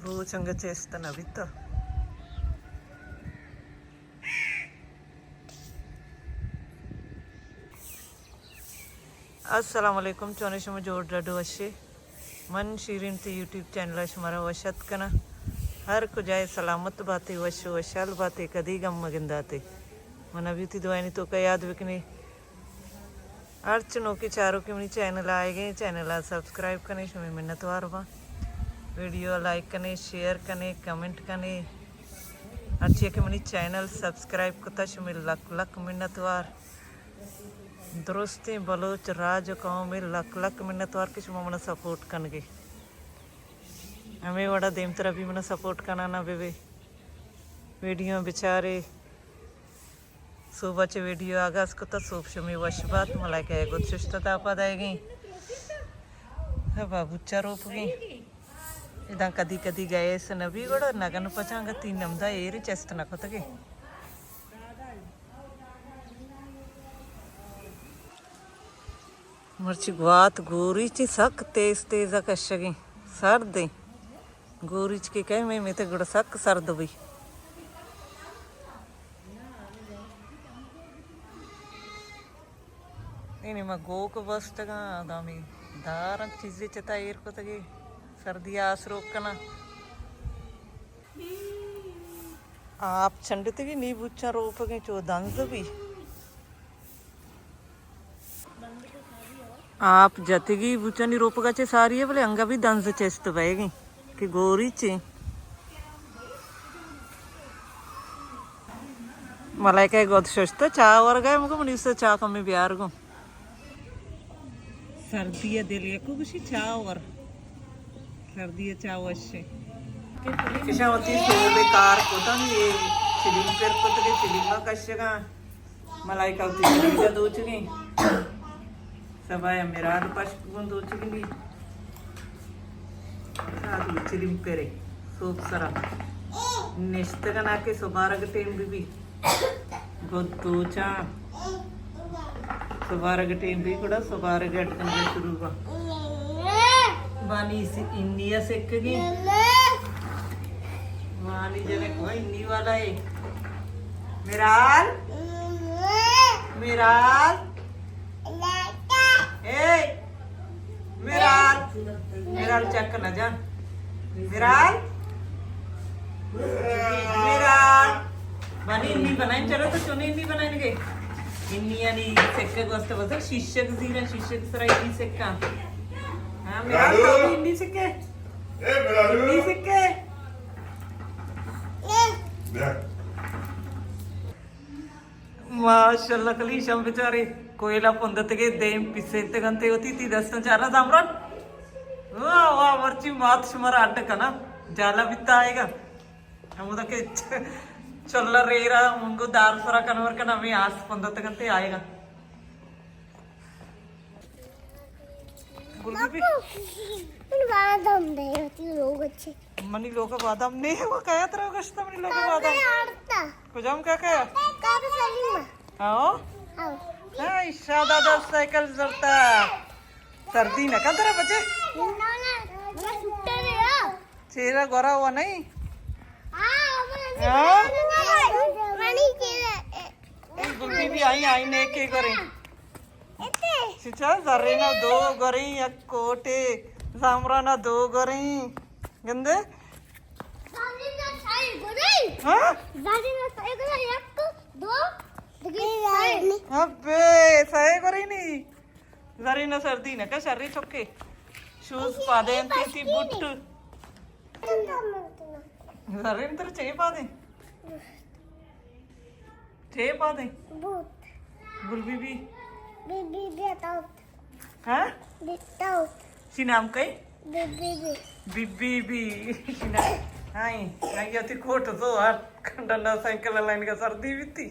او چنگا چست نہ بیتا۔ السلام علیکم، چونے شما؟ جوڑ ڈڈ وشے؟ من شیرین تی یوٹیوب چینل ءَ شمارا وش اتک کناں۔ ہر کجائے سلامت باتے، وش و وشحال باتے، کدی غم مگنداتے۔ منا بھی وتی دعائنی توکا یاد بکنے۔ ہرچ نوکیں چاروکے منی چینل ءَ آئیگیں، چینل ءَ سبسکرائب کنے، شمے منتوار باں۔ ویڈیو ءَ لائک کنے، شیئر کنے، کمنٹ کنے۔ ہرچی کہ منی چینل سبسکرائب کتا، شمے لک لک منتوار۔ درستیں بلوچ راج و قوم ءِ لک لک منتوار کہ شما منا سپورٹ کنگے۔ ہمے وڑا دیمترا بھی منا سپورٹ کنانا بہ بے۔ ویڈیو بچارے۔ سوب ءَ چہ ویڈیو آغاز کتہ، سوب شمے وش بات۔ ملائکہ ءَ گد ششتہ، داپا دئیگیں۔ ہبا بچا روپگیں۔ اداں کدی کدی گیس نہ بی گڑا نگن پچاں گتی نمدا ایر چست نہ کتگے۔ مرچی گوات گوریچ سک تیز تیز ءَ کشگیں، سردیں۔ گوریچ کہ کئے مئے میتگ گڑا سک سرد بی۔ اینی ما گوک بستگاں، دامی دار انت چیزے چتا ایر کتگی، سردی آس روک کناں۔ آپ چنڈتگی نی بوچاں روپگیں چو دنز بی۔ آپ جتگی بوچانی روپگا چہ ساری ءَ، بلے انگا بھی دنز چست بئیگیں کہ گوریچیں۔ ملائکہ ءَ گد ششتہ، چاہ ورگا ءَ، مگو منی سے چاہ کمی بیار گوں۔ سردی ءَ دل یکو گوشی چاہ ور۔ سردی ءَ چاہ وشیں۔ ایشاں وتی سوب ءِ کار کتن، اے چلیم پر کتگے، چلیم ءَ کشگاں۔ ملائکہ وتی چلیم ءَ دوچگیں۔ سبایا مراد پشک گوں دوچگیں۔ مراد چلیم پرے سوب سرا نشتگ نا کہ سبارگ ٹیم بی بی۔ گد دوچاں۔ سبارگ ٹیم بی گڑا سبارگ اڈ کنگا شروع با۔ بانی سی-، انیا سکگی۔ بانی جنک وہ انی والا ہے۔ میرال۔ میرال۔ اے۔ میرال، میرال چیک کنا جان۔ میرال، میرال۔ بانی انی بنائیں، چلو تو چونی انی بنائیں گے۔ انی یعنی سکے گوست بزر شیشک زیرا، شیشک سرا انی سکا۔ ہاں، میرال تو بھی انی سکے۔ اے میرال۔ انی سکے۔ بیا۔ ماشاءاللہ، کلیشم بیچارے کوئلہ پندتگے، دیم پیسینتگ انت وتی تی دستاں چارا زامران۔ واہ واہ، مرچی مات شمارا اڈ کنا، جالا بیتا آئیگا۔ ہمودا کہ چ-، چلہ ریرا منگو دار سرا کنور کنا، ہمیں آس پندتگ انت آئیگا۔ گل بی بی۔ من بادام دے، وتی لوگ اچھے۔ منی لوگ بادام نے، وہ کیا ترا گشتا منی لوگ بادام؟ کجام کاکا؟ کاکا سلیم۔ ہاں؟ ہاں۔ ہاں، اشا دادا سائیکل زرتا۔ سردی نہ کن ترا بچے؟ نہ، نہ، نہ، چھٹے دے آ۔ چیرا گورا ہوا نہیں؟ ہاں، ہاں؟ منی چیرا۔ اے گل بی بی آئی، آئی نے کے کرے۔ چچا، زرینا دو گوریں، یک کوٹے، زامرانا دو گوریں۔ گندے؟ زرینا سئے گوریں۔ ہاں؟ زرینا سئے گوریں، یک، دو، دگی سئے۔ ابے، سئے گوریں نی۔ زرینا سردی نہ کا، شری چکے۔ شوز پادے انتی تی بوٹ۔ زرین تر چے پادے؟ چے پادے؟ بوت۔ گل بی بی۔ بی بی بی تاوت۔ ہاں؟ بی تاوت۔ شی نام کئی؟ بی بی بی۔ بی بی بی۔ شی نام۔ ہاں، آئی تی کوٹ زو ہر کنڈا سائیکل لائن کا سردی بیتی۔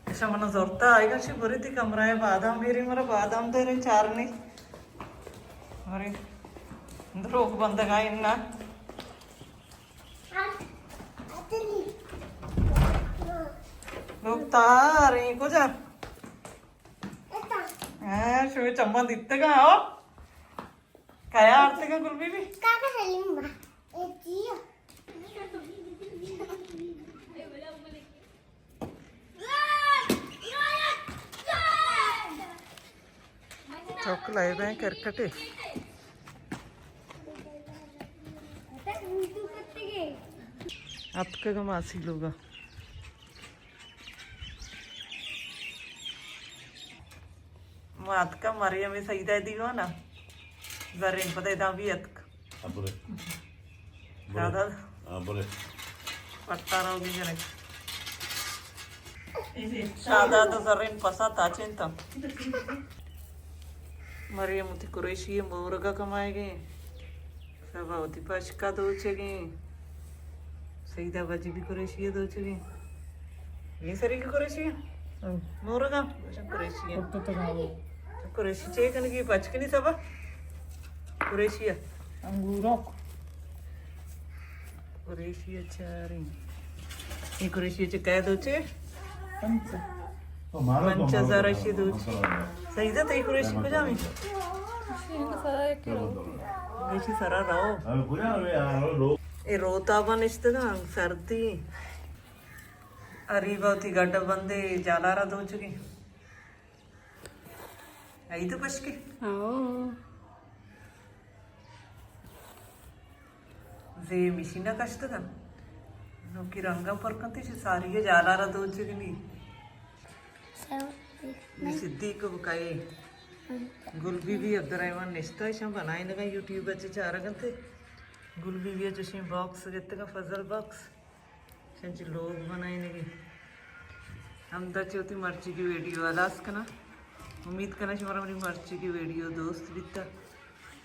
ایشا منا زورتا آئیگا، شی بری تی کمرہ ہے، بادام میری مرا بادام دے رہے چارنی۔ بری دروگ بندگا انا۔ لوگ تار ہیں کجا؟ ہاں، شوی چمن دیتگا ہو۔ کیا آرتگا گل بی بی؟ کاکا سلیم با۔ اے جی۔ چوکل ءَ بین کرکٹے۔ اتکگ ماسی لوگا۔ ما اتکا مریم سعیدہ دیوانا۔ زرین پتہ ادا بھی اتک۔ ہاں، بلے۔ شاداد۔ ہاں، بلے۔ پٹا روگی جنک۔ شاداد و زرین پسا تاچینتا۔ مریم وتی قریشی مورگا کمائے گئے۔ سبا وتی پشکا دوچگیں۔ سعیدہ بجی بھی قریشی دوچگیں۔ یہ سری کی قریشی؟ ہاں۔ مورگا؟ قریشی۔ قریشی چے کنگی پچ کنی سبا؟ قریشی۔ انگورک۔ قریشی چاریں۔ یہ قریشی چے کہہ دوچے؟ پنچ۔ پنچ ہزار اشی دوچ۔ سعیدہ تئی قریشی کجامی؟ ایشی سرا رہو۔ اے روتابا نشتگاں، سردی۔ اریبا وتی گڈ بندے جالارا دوچگی۔ ای تو پشکے؟ ہاں۔ زی مشین ءَ کشتگ انت۔ نوکی رنگاں پر کنت، ایشی ساری ءَ جالارا دوچگنی۔ صدیق بکائے۔ گل بی بی عبدالرحمن نشتہ، ایشاں بنائینگاں، یوٹیوب ءَ چہ چارگ انت۔ گل بی بی ءَ چشیں باکس گتگاں، فضل باکس۔ چنچو لوگ بنائینگی۔ ہمدا چہ وتی مرچیگی ویڈیو ہلاس کناں۔ امید کناں شمارا منی مرچیگی ویڈیو دوست بیتا۔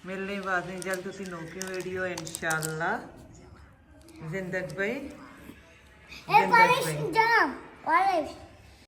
ملیں بازیں جلد وتی نوکیں ویڈیو انشاءاللہ۔ زندگ بئے۔ اے زندگ بئے۔ پالش جام، پالش۔